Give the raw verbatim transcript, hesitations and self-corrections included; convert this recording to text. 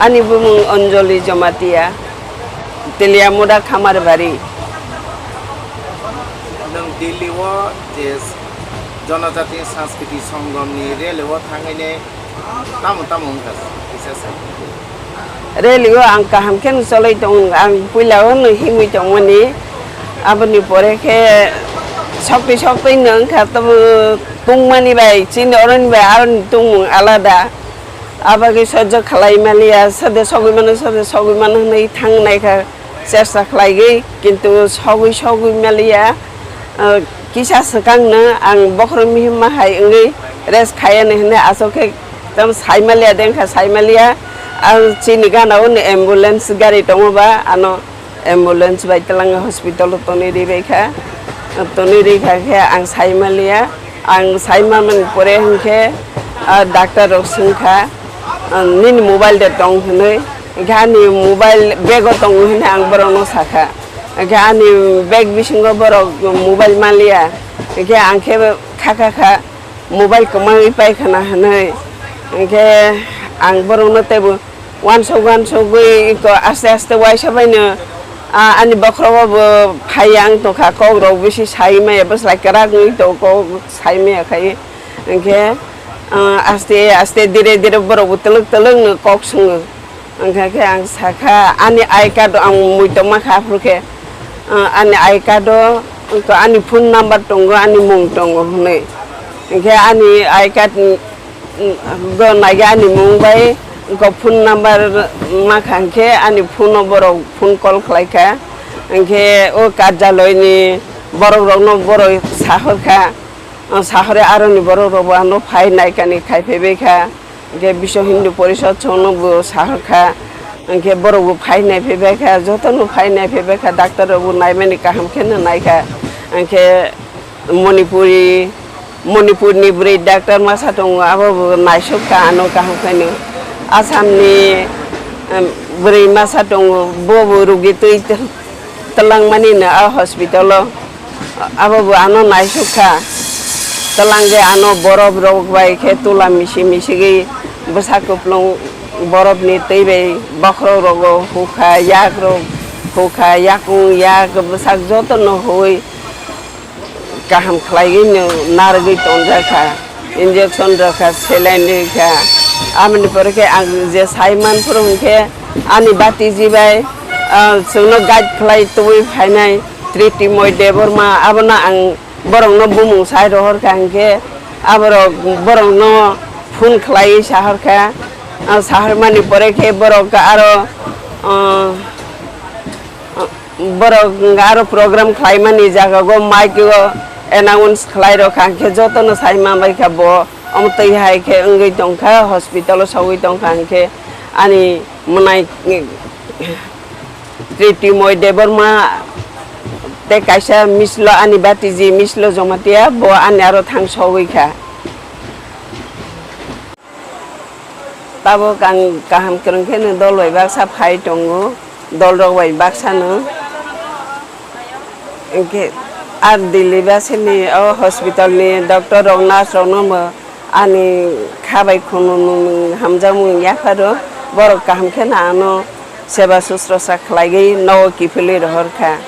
Ani bumung Anjali Jamatia, Teliamuda Khamarbari. Nwng Delhi o je Jonojati Sanskriti Songomni rally o thangwi ne tamo tamo wngkha kisa sa. Rally o ang kaham khe no choloi tong, ang puila o no himwi tongmani, aboni pore khe sokti sokti no wngkha, tobo tungmani bai chini oroni bai aroni tungmung alada. Abagwi sojjo khlai maliya, sode sogwi mano, sode sogwi mano hwnwi thang naikha, chesta khlaigwi, kintu sogwi sogwi maliya. Ah, kisa swkangno ang bokhorok mihimma hai wngwi rest khaiya ni hwnwi aswk khe tamo sai maliya, de wngkha sai maliya. Ang chini gana o ni ambulance gari tongo ba, ano ambulance bai twlang hospital o tonwi rwi bai kha. Tonwi rwi kha khe ang sai maliya. Ang sai manmani pore hwnkhe, ah, doctor rok swngkha, ah, "Nini mobile de tong?" hwnwi. Hwnkhe ani mobile bag o tongo hwnwi ang borokno sakha. Hwnkhe ani bag bisingo borok mobile maliya. Hwnkhe ang khe kha kha kha, "Mobile kwmawi paikha na?" hwnwi. Hwnkhe ang borokno teibo Uansuk uansugwi iko aste aste uaisa baino, ah, ani bokhorogo bo phaiya wng tongkha, kok rok bisi sai maya, bwslai kwrak wngwi tongo, kok sai maya khai. Hwnkhe, ah, aste aste dire dire borok bo twlwk twlwk no kok swngo. Hwnkhe khe ang sakha, ani I card o ang mui tongma kha, aphuru khe, ah, ani I card o ani phone number tongo, ani mung tongo hwnwi. Hwnkhe ani I card, mm, mm, bo naiga ani mung bai, wngkha phone number ma kha hwnkhe ani phone o borok phone call khlai kha. Hwnkhe o karjaloi ni borok rok no borok sahor kha, o sahor aroni borok rok bo ano phai naikani khai phai bai kha. Hwnkhe Biswa Hindu Porishad chwngno bo sahor kha. Hwnkhe borok bo phai nai phai bai kha, joto no phai nai phai bai kha, doctor rok bo naimani kaham khe no nai kha. Hwnkhe Manipuri, Manipurni bwrwi doctor masa tongo, abo bo naisuk kha ano kaham khaino. Assamni, em, bwrwi masa tongo, bo bo rugi twi tw-, twlangmani no a hospital o. Abo bo ano naisuk kha. Twlangwi ano borok rok bai khe tula misi misigwi bwsa kuplung borok ni twi bai bokhorok rogo hukha, yak rok hukha, yakung yak bwsak joto no hui. Kaham khlaiwi no narwgwi tonjakha, injection rwkha, saline rwkha. Aboni pore khe ang je sai manphuru hwnkhe ani batiji bai, ah, chwngno guide khlai tubui phainai Tritimoi Debbarma, abono ang borokno bumung sai rohorkha hwnkhe aborok borokno phone khlaiwi sahorkha. Ah, sahormani pore khe borok aro, ah, Borok aro program khlaimani jagao mic o announce khlai rokha, hwnkhe jotono sai manbaikha bo. Omo twi hai khe wngwi tongkha, hospital o sogwi tongkha, hwnkhe ani mwnai Tritimoi Debbarma tei kaisa Mislo ani batiji Mislo Jomatia bo ani aro thang sogwi kha. Tabuk ang kaham kwrwng khe no dol bai baksa phai tongo, dol rok bai baksa no. Hwnkhe ar Delhi basini o hospital ni doctor rok, nurse rok no bo ani kha bai khunumung hamjakmung yapharo, borok kaham khe no ano seba susrosa khlaiwi nogo kiphilwi rohor kha.